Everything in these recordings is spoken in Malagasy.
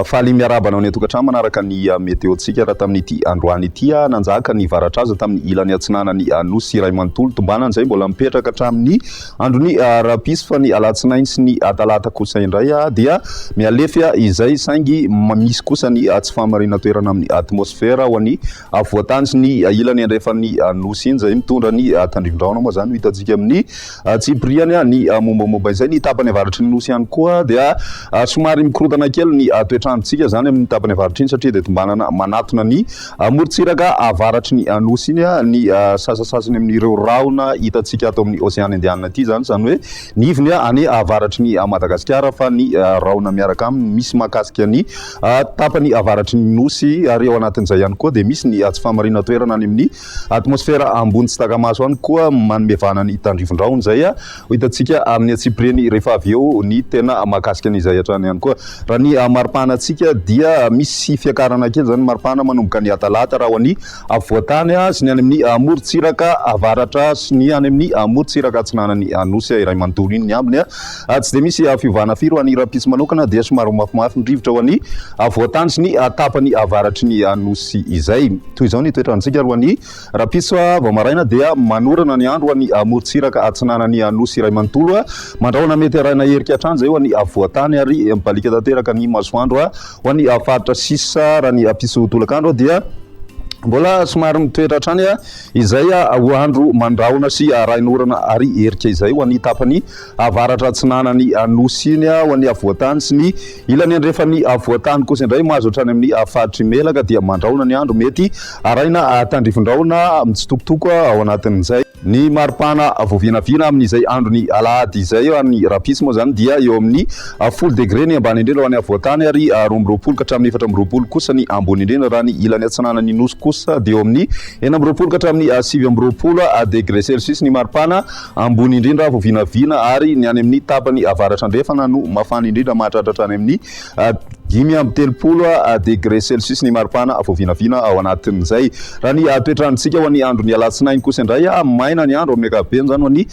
Faly miarahaba anao any an-tokantrano manaraka ny météo-ntsika raha tamin'ity androany ity. Nanjaka ny varatraza tamin'ny ilany atsinanan'ny Nosy iray manontolo. Tombanana izay mbola mipetraka hatramin'ny andron'ny rahampitso fa ny alatsinainy sy ny talata kosa indray dia mihalefy izay saingy misy kosa ny tsy fahamarinan-toerana amin'ny atmosfera ho an'ny afovoantany sy ny ilany andrefan'ny Nosy iny izay mitondra ny tandrifin-drahona moa izany no hitantsika amin'ny Antsipiriany ny mombamomba izay. Ny tapany avaratry ny Nosy ihany koa dia somary mikorontana kely ny toetr'androntsika izany amin'ny tapany avaratra iny satria dia tombanana manatona ny morontsiraka avaratry ny Nosy iny ny sasasasany amin'ireo rahona hitantsika ato amin'ny Oseana Indianina ity izany, izany hoe ny ivony any avaratry ny Madagasikara fa ny rahona miaraka aminy misy mahakasika ny tapany avaratry ny Nosy ary ao anatin'izay ihany koa dia misy ny tsy fahamarinan-toerana any amin'ny Atmosfera ambony tsy taka-maso any koa manome vahana ny tandrifin-drahona izay ho hitantsika amin'ny antsipiriany rehefa avy eo ny tena mahakasika an'izay hatrany ihany koa. Raha ny maripana antsika dia misy fiakarana kely izany ny maripana manomboka ny talata raha ho an'ny afovoan-tany sy ny any amin'ny morontsiraka avaratra sy ny any amin'ny morontsiraka atsinanan'ny Nosy iray manontolo iny ny ambiny. Tsy dia misy fiovana firy ho an'ny rahampitso manokana dia somary ho mafimafy ny rivotra ho an'ny afovoan-tany sy ny tapany avaratry ny Nosy izay. Toy izao ny toetr'androntsika aloha ny rahampitso vao maraina dia manorana ny andro ho an'ny morontsiraka atsinanan'ny Nosy iray manontolo. Mandrahona mety arahina herika hatrany izay ho an'ny afovoan-tany ary mibaliaka tanteraka ny masoandro ho an'ny faritra sisa. Raha ny ampitso tolakandro dia mbola somary mitoetra hatrany izay ho andro mandrahona sy arahin'orana ary herika izay ho an'ny tapany avaratra atsinanan'ny Nosy iny ho an'ny afovoan-tany sy ny ilany andrefan'ny afovoan-tany kosa indray mahazo hatrany amin'ny faritr'i Melaka dia mandrahona ny andro mety arahina tandrifin-drahona mitsitokotoko ao anatin'izay. Ny maripana vao vinavina amin'izay andron'ny alahady izay any rahampitso moa izany dia eo amin'ny 10 degre ny ambany indrindra ho an'ny afovoan-tany ary 22 ka hatramin'ny 24 kosa ny ambony indrindra raha ny ilany atsinanan'ny Nosy kosa dia eo amin'ny 26 ka hatramin'ny 29 degre celsius ny maripana Ambony indrindra vao vinavina ary ny any amin'ny tapany avaratra andrefana no mafana indrindra mahatratra hatrany amin'ny 35 degre celsius ny maripana vao vinavina ao anatin'izay. Raha ny toetr'androntsika ho an'ny andron'ny alatsinainy kosa indray, maina ny andro amin'ny ankapobeny izany ho an'ny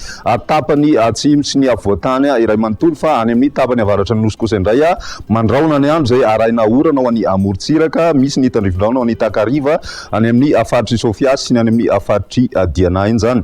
tapany atsimo sy ny afovoan-tany iray manontolo fa any amin'ny tapany avaratra ny nosy kosa indray mandrahona ny andro izay arahina orana ho an'ny amorontsiraka, misy ny tandrifindrahona ho an'ny takariva any amin'ny faritr'i Sofia sy ny any amin'ny faritr'i Diana iny izany.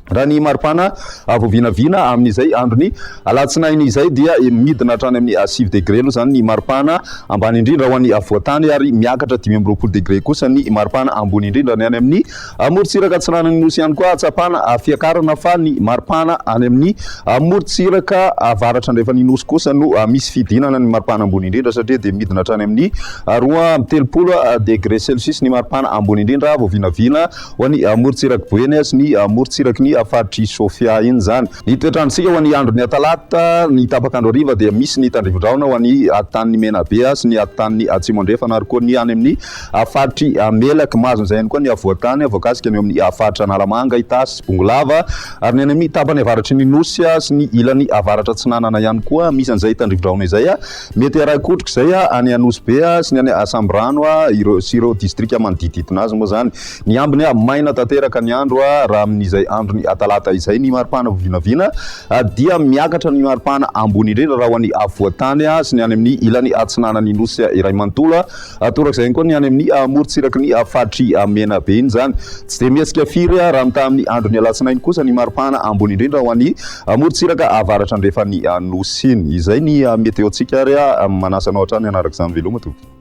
Raha ny maripana vao vinavina amin'izay andron'ny alatsinainy izay dia midina hatrany amin'ny 9 degre aloha izany ny maripana ambany indrindra ho an'ny afovoan-tany ary miakatra 25 degre kosa ny maripana ambony indrindra. Ny any amin'ny morontsiraka atsinanan'ny Nosy ihany koa ahatsapana fiakarana fa ny maripana any amin'ny morontsiraka avaratra andrefan'ny Nosy kosa no misy fidinana ny maripana ambony indrindra satria dia midina hatrany amin'ny 32 degre celsius ny maripana ambony indrindra vao vinavina Ho an'ny morontsirak'i Boeny sy ny morontsiraky ny faritr'i Sofia iny izany. Ny toetr'androntsika ho an'ny andron'ny Talata, ny tapak'andro hariva dia misy ny tandrivindrahona ho an'ny atitan'ny Menabe sy ny atitan'ny Atsimo Andrefana ary koa ny any amin'ny faritr'i Melaky. Mahazo an'izay ihany koa ny afovoan-tany voakasika ny eo amin'ny faritra Analamanga, Itasy, Bongolava ary ny any amin'ny tapany avaratry ny Nosy sy ny ilany avaratra atsinanana ihany koa. Misy an'izay tandrivindrahona izay. Mety hiaraha-kotroka izay any Anosibe sy ny any Asambirano ireo sy ireo distrika manodididina azy moa izany. Ny ambiny maina tanteraka ny andro raha amin'izay andron'ny talata izay ny maripana vinavina dia miakatra ny maripana ambony indrindra raha ho an'ny afovoan-tany sy ny any amin'ny ilany atsinanan'ny Nosy iray manontolo. Torak'izay ihany koa ny any amin'ny morontsiraky ny faritr'i Menabe iny izany. Tsy dia mihetsika firy raha mitaha amin'ny andron'ny alatsinainy kosa ny maripana ambony indrindra ho an'ny morontsiraka avaratra andrefan'ny Nosy iny. Izay ny météo-ntsika ary manasa anao hatrany hanaraka izany. Veloma tompoko.